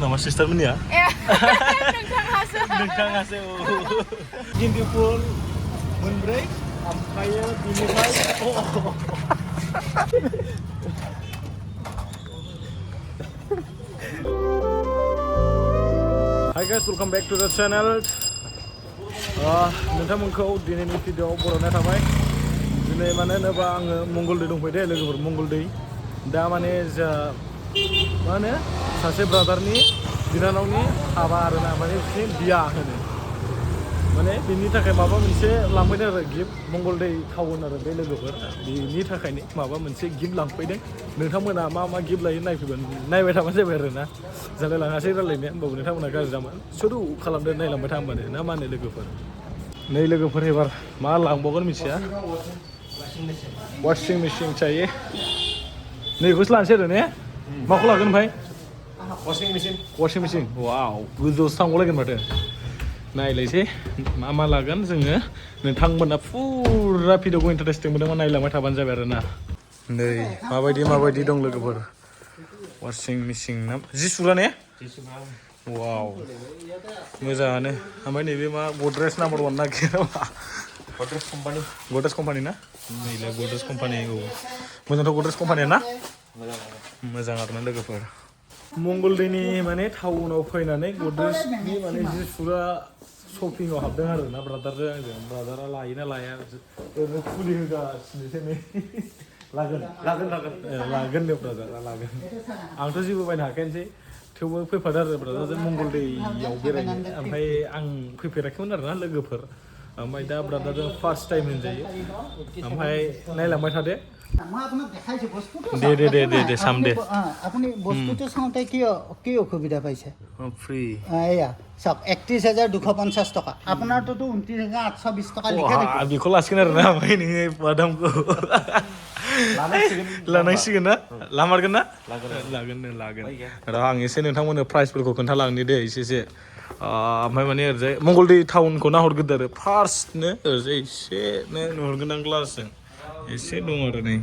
nama sister ini ya? Nongkrongase. Gintiful, menbreak, ampaya, dinilai. Hi guys, welcome back to the channel. नोंथांमोनखौ दिनैनि भिडिअ'आव बरायनाय थाबाय। दिनै माने होनोबा आङो मंगलदै दंफैयो दे लोगोफोर मंगलदै। दा माने जा मा होनो सासे ब्रादारनि बिनानावनि हाबा आरोना माने बिसोरनि बिया होनो। माने बिनि थाखाय माबा मोनसे लांफैदों आरो गिफ्ट मंगलदै टाउन आरो बे लोगोफोर। बिनि थाखायनो माबा मोनसे गिफ्ट लांफैदों। नोंथांमोना मा गिफ्ट लायो नायबाय थाबानो जाबाय आरोना। जालाय लाङासै रायलायनो होमबाबो नोंथांमोना गाज्रि जामोन। सुरु खालामदो नायलांबाय था होमबानो ना मा होनो लोगोफोर। नै लोगोफोर एबार मा लांबावगोन मिथिया। वाशिं मेशिन चाहिए। नैखौसो लानोसै आरो ने? माखौ लागोन ओमफ्राय? Washing machine. वाव गोजौआवसो थांबावलायगोन माथो। नायलायसै मा लागोन जोङो। नोंथांमोना फुरा भिडिअ'खौ इन्टारेस्टिं मोनदोंबा नायलांबाय थाबानो जाबाय आरोना। नै माबायदि दं लोगोफोर। वाशिं मेशिन ना जि सुग्रा ने? वाव मोजाङानो। ओमफ्राय नैबे मा गद्रेज नाम्बार 1 ना गैया? गद्रेज कम्पानि ना? नैलाय गद्रेज कम्पानि औ मोजांथ' गद्रेज कम्पानिया ना? मोजां आरोना लोगोफोर। मंगलदैनि माने टाउनाव फैनानै गद्रेजनि माने जि सुग्रा शपिंआव हाबदों आरोना ब्रादारजों आंजों। ब्रादारा लायोना लाया ओरैनो खुलि होगासिनोसो नै। लागोन नो ब्रादारा लागोन। आंथ' जेबो बायनो हाखायानोसै थेवबो फैफादो आरो ब्रादारजों मंगलदैयाव बेरायनो। ओमफ्राय आं फैफेराखैमोन आरोना लोगोफोर। ओमफ्राय दा ब्रादारजों फार्स्ट टाइम होनजायो। ओमफ्राय नायलांबाय थादो। दे চাম দে। আপুনি বস্তুটো চাওঁতে কি অসুবিধা পাইছে? ফ্ৰী এয়া চাওক 31,250 টকা। আপোনাৰটোতো 29,820 টকা লিখা থাকে। बेखौ लासिगोन आरोना ओमफ्राय नोङो बादामखौ लानांसिगोन ना? लामारगोन ना? लागोन र' आं एसे नोंथांमोननो प्राइसफोरखौ खोन्थालांनि दे एसे। ओमफ्राय माने ओरैजाय मंगलदै टाउनखौ नाहरग्रोदो आरो फार्स्टनो ओरैजाय एसेनो नुहुरगोन आं ग्लासजों एसे दं आरो नै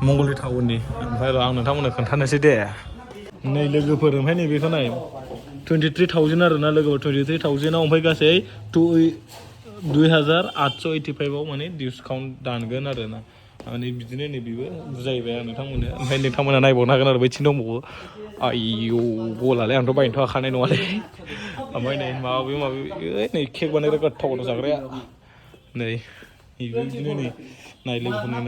मंगलदै टाउननि। ओमफ्राय र' आं नोंथांमोननो खोन्थानोसै दे। नै लोगोफोर ओमफ्राय नैबेखौ नाय 23,000 आरोना लोगोफोर 23,000आव ओमफ्राय गासै 2,885आव माने डिसकाउन्ट दानगोन आरोना। माने बिदिनो नैबेबो बुजायबाय आं नोंथांमोननो। ओमफ्राय नोंथांमोना नायबावनो हागोन आरो बैथिं दंबावो। आयौ गलालै आंथ' बायनोथ' हाखानाय नङालै। ओमफ्राय नै माबा नै केक बानायग्रा गोथाव जाग्राया नै बिदिनो नै नाय लोगोफोरनो नै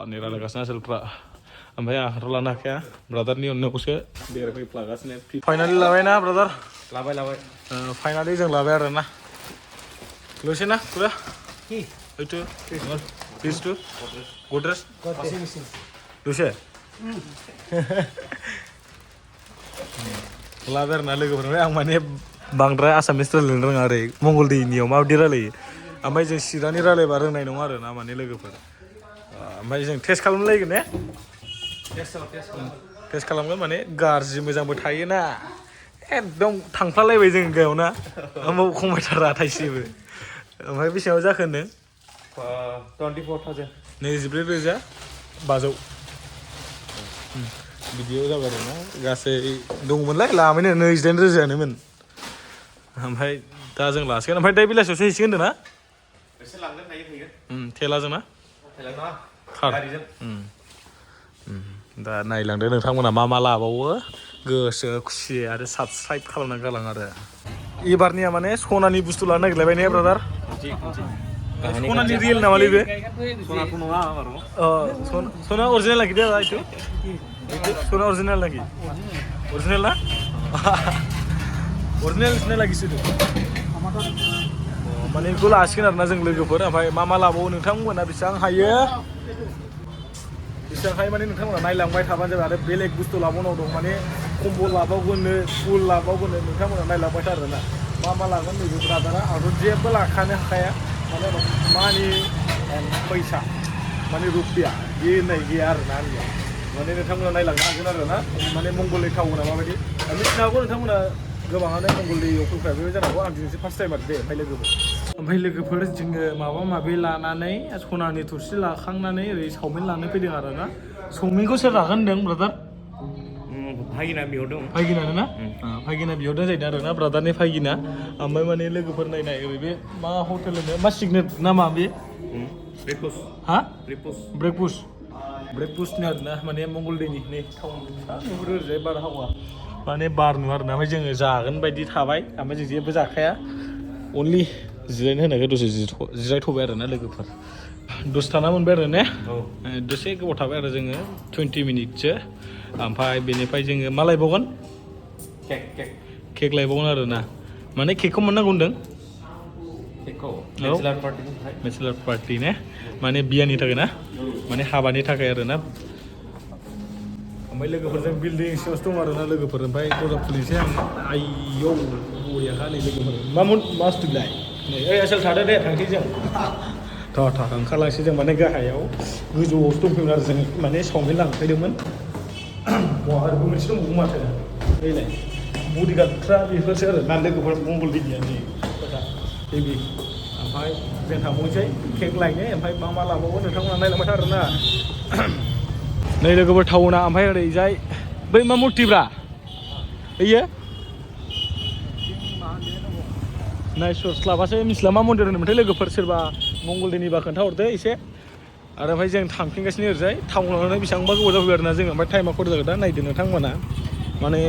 नै रायलायगासिनो आसोलफ्रा। ओमफ्राय आंहाथ' लानो हाखाया ब्रादारनि अननायावसो बेरायफैफ्लागासिनो। फाइनालि लाबायना ब्रादार? लाबाय फाइनालि जों लाबाय आरोना। लसै ना पुरा? itu this tuh godres washing machine dusya laber na लोगोफोर आं माने बांद्राय आसामिस रायलायनो रोङा आरो मंगलदैनियाव माबायदि रायलायो। ओमफ्राय जों चिरांनि रायलायबा रोंनाय नङा आरो ना माने लोगोफोर। ओमफ्राय जों टेस्ट खालामलायगोन ने? टेस्ट खालामगोन माने गाज्रि मोजांबो थायोना। एकदम थांफ्लालायबाय जों गायाव ना होमबाबो खमायथारा थाइसेबो। ओमफ्राय बेसेबां जाखो होनदों? 24,000 24,500 बिदियाव जाबाय आरोना। गासै दंमोनलाय लामायनो 29,000-आनोमोन। ओमफ्राय दा जों लासिगोन। ओमफ्राय दा बेलासियावसो हैसिगोन होनदों ना? एसे लांगोन दायो फैगोन। थेलाजों ना? थेला नङा गारिजों। दा नायलांदो नोंथांमोना मा लाबावो। गोसो खुसि आरो साबस्क्राइब खालामनानै गालां आरो। एबारनिया माने सनानि बुस्थु लानो नागिरलायबाय ने ब्रादार? सनानि रियेल नामालै बे? सनाखौ नङा बारु। सना अरिजिनेल ना गिदिर itu? Sona original lagi? Original ना? Original lagi situ. माने बेखौ लासिगोन आरोना जों लोगोफोर। ओमफ्राय मा लाबावो नोंथांमोना बेसेबां हायो माने नोंथांमोना नायलांबाय थाबानो जाबाय। आरो बेलेग बुस्थु लाबावनांगौ दं माने कम्बल लाबावगोननो फुल लाबावगोननो नोंथांमोना नायलांबाय था आरोना। मा लागोन नैबे ब्रादारा आंथ' जेबो लाखानो हाखाया माने मानि फैसा माने रुपिया बे होननाय गैया आरोना आंनियाव। माने नोंथांमोना नायलांनो हागोन आरोना माने मंगलदै टाउना माबायदि। मिथिनो हागौ नोंथांमोना गोबाङानो मंगलदैयाव फैफेराखै जानांगौ। आं दिनैसो फार्स्ट टाइम आरो दे। ओमफ्राय लोगोफोर जोङो माबा लानानै सनानि थुरसि लाखांनानै ओरै चावमिन लानो फैदों आरोना। चावमिनखौ सोर जागोन होनदों ब्रादार? भागिना बिहरदों भागिनानो ना भागिना बिहरदों जाहैदों आरो ना ब्रादारनि भागिना ओमफ्राय माने लोगोफोर नायनाय ओरै बे मा हटेल होनो मा सिगनेट नामा बे ब्रेकफास्ट हा ब्रेकफास्ट ब्रेकफास्टनि आरो ना माने मंगलदैनि नै टाउन नुहुरो ओरैजाय बारहावा माने बार नुवा आरो ना ओमफ्राय जोङो जागोन बायदि थाबाय ओमफ्राय जों जेबो जाखाया अनलि जिरायनो होनायखाय दसे जिरायथ'बाय आरो ना लोगोफोर दसे थाना मोनबाय आरो ने दसे गोबाव थाबाय आरो जोङो 20 मिनिटसो ओमफ्राय बेनिफ्राय जोङो मा लायबावगोन केक लायबावगोन आरो ना माने केकखौ मोननांगौ होनदों बेचेलार पार्टि ने माने बियानि थाखाय ना माने हाबानि थाखाय आरो ना ओमफ्राय लोगोफोरजों बिल्डिं सिङावसो दं आरो ना लोगोफोर ओमफ्राय दरजा खुलिनोसै आं आयौ बरियाखा नै लोगोफोर मा बुस्थुलाय नै ओइ आसोल थादो दे थांसै जों ओंखारलांसै जों माने गाहायाव गोजौआवसो दंफैयोमोन आरो जों माने सावमिन लांफैदोंमोन आरो मोनसे दंबावो माथो नैलाय बडिगार्डफ्रा बेफोरसो आरो ना लोगोफोर मंगलदैनिया नै बेबि ओमफ्राय जों थांबावनोसै केक लायनो ओमफ्राय मा लाबावो नोंथांमोना नायलांबाय था आरो ना नै लोगोफोर टाउना ओमफ्राय ओरैजाय बै मा मुर्तिब्रा बैयो नायस्लाबासो मिथिला मा मन्दिर होनोमोनथाय लोगोफोर सोरबा मंगलदैनिबा खोन्थाहरदो एसे आरो ओमफ्राय जों थांफिनगासिनो ओरैजाय टाउनावनो बेसेबांबा गोबाव जाफैबाय आरो ना जोङो ओमफ्राय टाइमा खर जागोन दा नायदो नोंथांमोना माने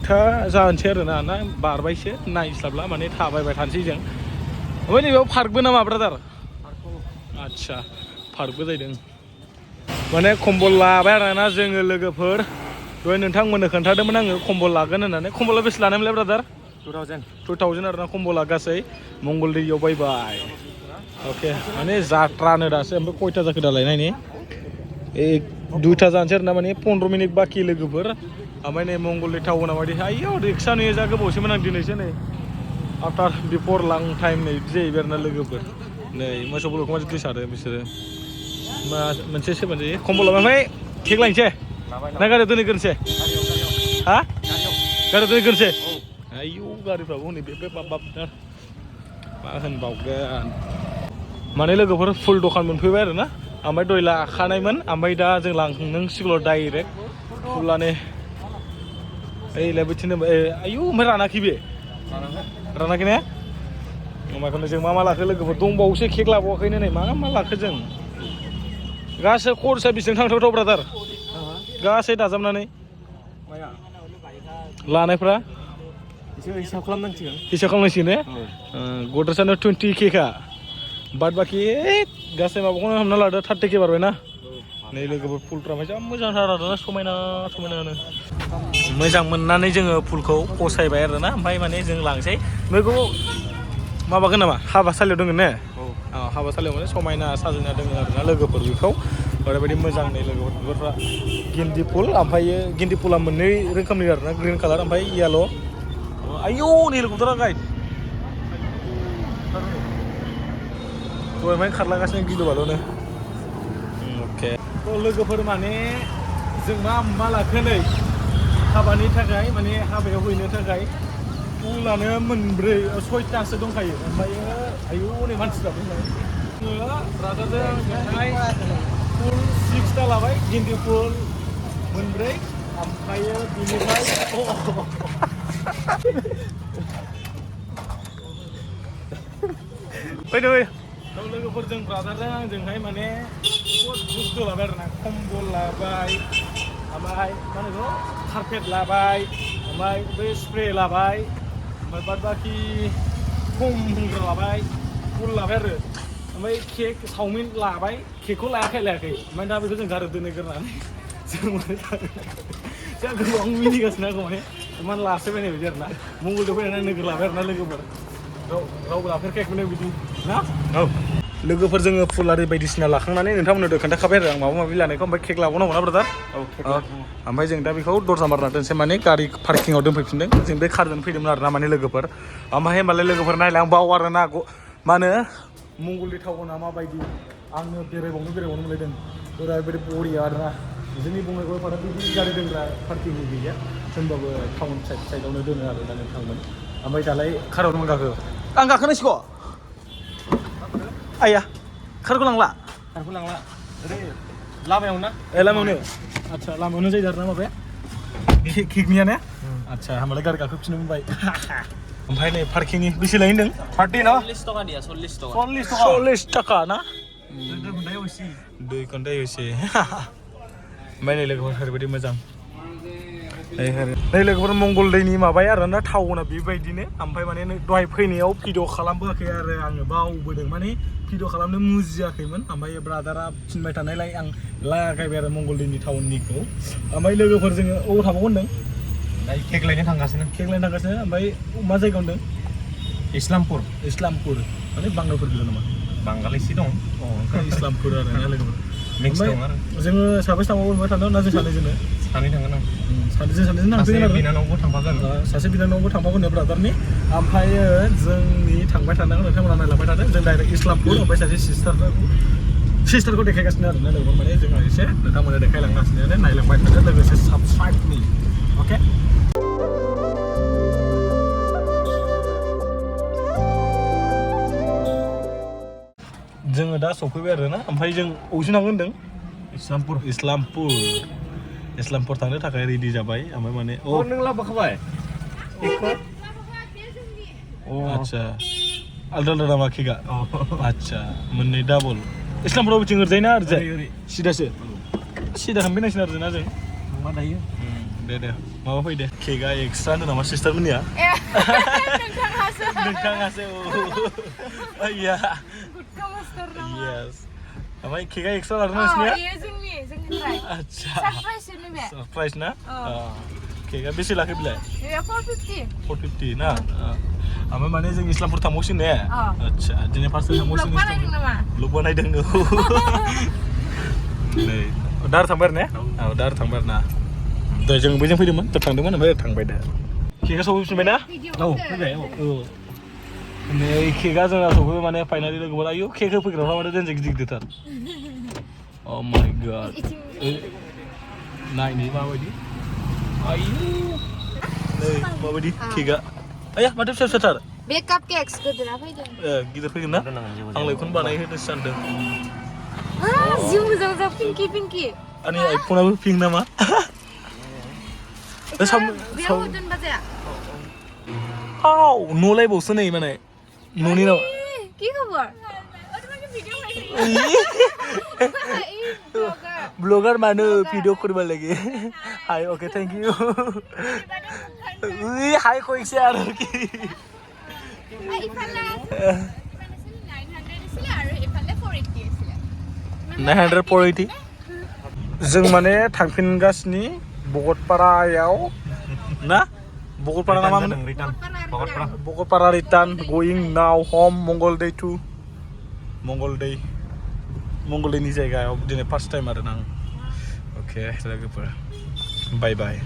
1ता जानोसै आरो ना बारबायसो नायस्लाबला माने थाबायबाय थानोसै जों ओमफ्राय नैबेयाव पार्कबो नामा ब्रादार आदसा पार्कबो जाहैदों माने कम्बल लाबाय आरो ना जोङो लोगोफोर दहाय नोंथांमोननो खोन्थादोंमोन आङो कम्बल लागोन होननानै कम्बला बेसे लानायमोनलाय ब्रादार 2000 आरो ना कम्बला गासै मंगलदैयाव बायबाय अके माने जात्रानो दासो ओमफ्राय खयथा जाखो दालाय नायनि 2ता जानोसै आरो ना माने 15 मिनिट बाखि लोगोफोर ओमफ्राय नै मंगलदै टाउना बायदि आइयो रिक्सा नुयो जा गोबावसोमोन आं दिनैसो नै आफ्टार बिफर लां टाइम नै बिदि जाहैबाय आरो ना लोगोफोर नै मोसौ बलदखौ मानसि दै सारो बिसोरो मा मोनसे सेबानो जायो कम्बल ओमफ्राय केक लायनोसै ना गारियाव दोनहैग्रोनोसै हा गारियाव दोनहैग्रोनोसै आयौ गारिफ्राबो हनै बे बाब मा होनबावगोन माने लोगोफोर फुल दखान मोनफैबाय आरो ना ओमफ्राय दहाय लाखानायमोन ओमफ्राय दा जों लांनांसिगौल' डाइरेक्ट फुलानो ओइलाय बिथिंनो आयौ ओमफ्राय रानाखै बे रानाखै ने ओमफ्राय जों मा लाखो लोगोफोर दंबावोसो केक लाबावाखैनो नै मा लाखो जों गासै खरसा बेसेबां थांथावथाव ब्रादार गासै दाजाबनानै लानायफ्रा हिसाब खालामनांसिगोन ने गद्रेजआनो 20K खा बाद बाखि गासै माबाखौनो हमना लादो 30K बारबाय ना नै लोगोफोर फुलफ्रा जा मोजांथार आरोना समायनानो मोजां मोननानै जोङो फुलखौ फसायबाय आरोना ओमफ्राय माने जों लांसै बेखौ माबागोन नामा हाबासालियाव दङ ने हाबासालियाव माने समायना साजायना दङ आरोना लोगोफोर बेखौ ओरैबायदि मोजां नै लोगोफोर बिबारफ्रा गेन्दि फुल ओमफ्रायो गेन्दि फुला मोननै रोखोमनि आरोना ग्रिन कालार ओमफ्राय येल' आयौ नै लोगोफोरा गाइड दहाय माने खारलांगासिनो गिलुबाल'नो अके लोगोफोर माने जों मा लाखो नै हाबानि थाखाय माने हाबायाव हैनो थाखाय फुलानो 6तासो दंखायो ओमफ्रायो आयौ नै मानसिफ्रा बुंबाय जोङो ब्रादारजों फुल 6ता लाबाय गेन्दि फुल 4 ओमफ्रायो बिनिफ्राय फैदो लोगोफोरजों ब्रादारजों आंजोंहाय माने बुस्थु लाबाय आरो ना कम्बल लाबाय ओमफ्राय मा होनो कारपेट लाबाय ओमफ्राय बे स्प्रे लाबाय ओमफ्राय बाद बाखि खम होनग्रा लाबाय फुल लाबाय आरो ओमफ्राय केक चावमिन लाबाय केकखौ लायाखै ओमफ्राय दा बेखौ जों गारियाव दोनहैग्रोनानै जों जा गोबां मिनिगासिनो आंखौ माने इमान लासोबायनाय बायदि आरो ना मंगलदैयाव फैनानै नोगोर लाबाय आरो ना लोगोफोर रावबो लाफेरखायाखैमोन बिदि ना लोगोफोर जोङो फुलारि बायदिसिना लाखांनानै नोंथांमोननो खोन्थाखाबाय आरो आं माबा माबि लानायखौ ओमफ्राय केक लाबावनांगौ ना ब्रादार ओमफ्राय जों दा बेखौ दरजा मारना दोनसै माने गारि पार्किंआव दोनफैफिनदों जों बे कारजों फैदोंमोन आरो ना माने लोगोफोर ओमफ्राय होमबालाय लोगोफोर नायलाय आं बाव आरो ना मा होनो मंगलदै टाउना माबायदि आङो बेरायबावनो मोनलायदों ओरैबायदि बरिया आरो ना जोंनि बङाइगाव पार्कआव बिदि गारि दोनग्रा पार्किंनि गैया होनबाबो टाउन साइडआवनो दोनो आरो ना नोंथांमोन ओमफ्राय दालाय काराव दं गाखो आं गाखोनांसिगौ आया कारखौ लांला ओरै लामायाव ना लामायावनो आदसा लामायावनो जायो आरो ना माबाया केकनिया ने आदसा होमबालाय गारि गाखोफिननो मोनबाय ओमफ्राय नै पार्किंनि बेसे लायो होनदों 30 no? 40 টাকা দিয়া 40 টাকা 40 टाका ना 2 घन्टायाव एसे 2 घन्टायाव एसे ओमफ्राय नै लोगोफोर ओरैबायदि मोजां नै लोगोफोर मंगलदैनि माबाया आरोना टाउना बेबायदिनो ओमफ्राय माने दहाय फैनायाव भिडिअ खालामबोआखै आरो आङो बावबोदों माने भिडिअ खालामनो मुजियाखैमोन ओमफ्राय ब्रादारा थिनबाय थानायलाय आं लागायबाय आरो मंगलदैनि टाउननिखौ ओमफ्य लोगोफोर जोङो अबाव थाबावगोन होनदों दा केक लायनो थांगासिनो ओमफ्य मा जायगायाव होनदों इस्लामपुर माने बांगालफोर गैला नामा बांगाल एसे दं ओंखायनो इस्लामपुर आरो ना लोगोफोर मिक्स दं आरो जोङो साबेसे थांबावो होनबाय थांदों ना जों सानैजोंनो सानै थांगोन आं सानैजों थांफैगोन आरो बिनानावबो थांफागोन सासे बिनानावबो थांफागोन ब्रादारनि ओमफ्राय जोंनि थांबाय थानांगौ नोंथांमोना नायलांबाय थादों जों डाइरेक्ट इस्लामपुर ओमफ्राय सासे सिस्टारखौ देखायगासिनो आरो ना लोगोफोर माने जोङो एसे नोंथांमोना देखायलांगासिनो आरो नायलांबाय थादों लोगोसे साबस्क्राइब मी अके जोङो दा सफैबाय आरो ना ओमफ्राय जों अबेसिम थांगोन होनदों इस्लामपुर थांनो थाखाय रेडि जाबाय ओमफ्राय माने नों लाबोखाबाय आदसा आलदा नामा केकआ आदसा मोननै डाबल इस्लामपुराव बिथिं ओरैजायना ओरैजाय सिदासो सिदा थांफैनांसिगोन आरो ना जों मा दायो दे माबा फैदे केकआ एक्सट्रा होनदों नामा सिस्टारमोननिया नोंथाङासो आइया Yes. ओमफ्राय केकआ एक्सट्रा लादों नोंसिनिया आदसा सरप्राइज ना केकआ बेसे लाखो बिलाय 450 ना ओमफ्राय माने जों इस्लामपुर थांबावसिगोन ने आदसा दिनै फार्स्ट थांबावसिगोन ब्लग बानायदों नै दार थांबाय आरो ने औ दार थांबाय आरो ना दहाय जों बैजों फैदोंमोन दा थांदोंमोन ओमफ्राय थांबाय दा केकआ सफैफिनबाय ना औ फैबाय औ नै केकआ जोंना सफैबाय माने फाइनालि लोगोफोर आयौ केक होफैग्राफ्रा माने दोनजों गिदिरथार Oh my god नायनि माबायदि आयौ नै माबायदि केकआ आया माथो फिसाथार बे काप केक्स गिदिरा फैदों गिदिर फैगोन ना आंलाय बेखौनो बानायहोनो सानदों जि मोजां पिंकि आंनि आइफनाबो पिंक नामा बेयाव दोनबा जाया आव न'लायबावसो नै माने न'नि नामा কি খবর ব্লগার মানে ভিডিও করবা লাগে hi okay thank you hi কইছে আর কি ইফালে 900 আছিল আৰু ইফালে 480 আছিল 980 जों माने थांफिनगासिनो बगतपारायाव ना बगतपारा नामा बगतपारा रिटार्न गोइं नाउ होम मंगलदै टु मंगलदैनि जायगायाव दिनै फार्स्ट टाइम आरो ना ओके लोगोफोर बाय बाय